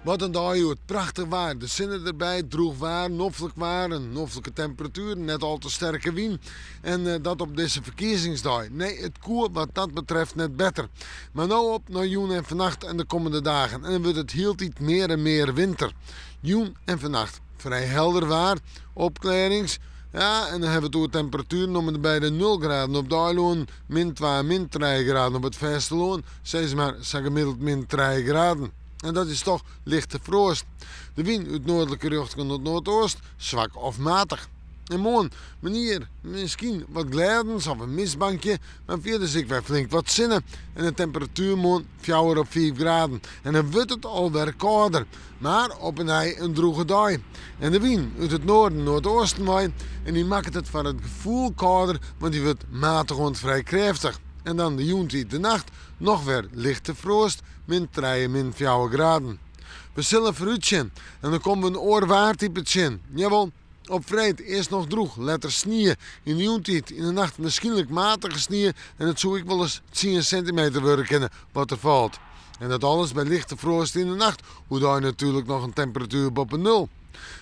Wat in dei hjoed, prachtich waar, de sinne derby, drûch waar, noflik waar, in noflike temperatuer, net al te sterke wyn. En dat op dizze ferkiezingsdei. Nee, it koe wat dat betreft net better. Mar no op nei jûn en fannacht en de kommende dagen. En dan wurdt it hieltyd mear en mear winter. Jûn en fannacht frij helder waar, opklearrings. Ja, en dan hawwe we it oer temperatueren om en by de nul graden op de eilannen, min twa, min trije graden op it fêstelân, sis mar sa gemiddeld min trije graden. En dat is toch lichte froast. De wyn út noardlike rjochting oant noardoost, swak of matich. En moarn, menear, miskien wat glêdens of in mistbankje, mar fierders ek wer flink wat sinne en de temperatuer moarn fjouwer of fiif graden. En dan wurdt it alwer kâlder, mar op 'e nij in drûge dei. En de wyn út it noarden, noardoosten wei en dy makket it foar it gefoel kâlder, want dy wurdt matich oant frij krêftich. En dan de jûntiid, de nacht, noch wer lichte froast, min trije, min fjouwer graden. We sille foarútsjen en dan komme we in oar waartype tsjin. Jawol, op freed earst noch drûch, letter snie. Yn de jûntiid, yn de nacht wierskynlik matige snie en it soe ek wolris tsien sintimeter wurde kinne wat der falt. En dat alles by lichte froast yn de nacht, oerdei natuerlik noch in temperatuer boppe nul.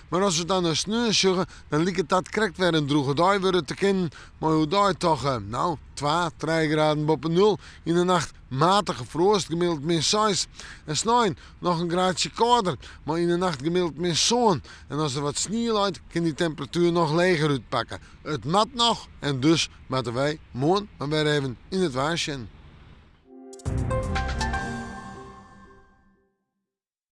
Mar as we dan nei sneon sjogge, dan liket dat krekt wer in drûge dei wurde te kinnen, mei oerdei toch, no, twa, trije graden boppe nul, yn de nacht matige froast, gemiddeld min seis. En snein noch in graadsje kâlder, mei yn de nacht gemiddeld min sân. En as der wat snie leit, kin dy temperatuer noch leger útpakke. It moat noch en dus moatte wy moarn mar wer even yn it waar sjen.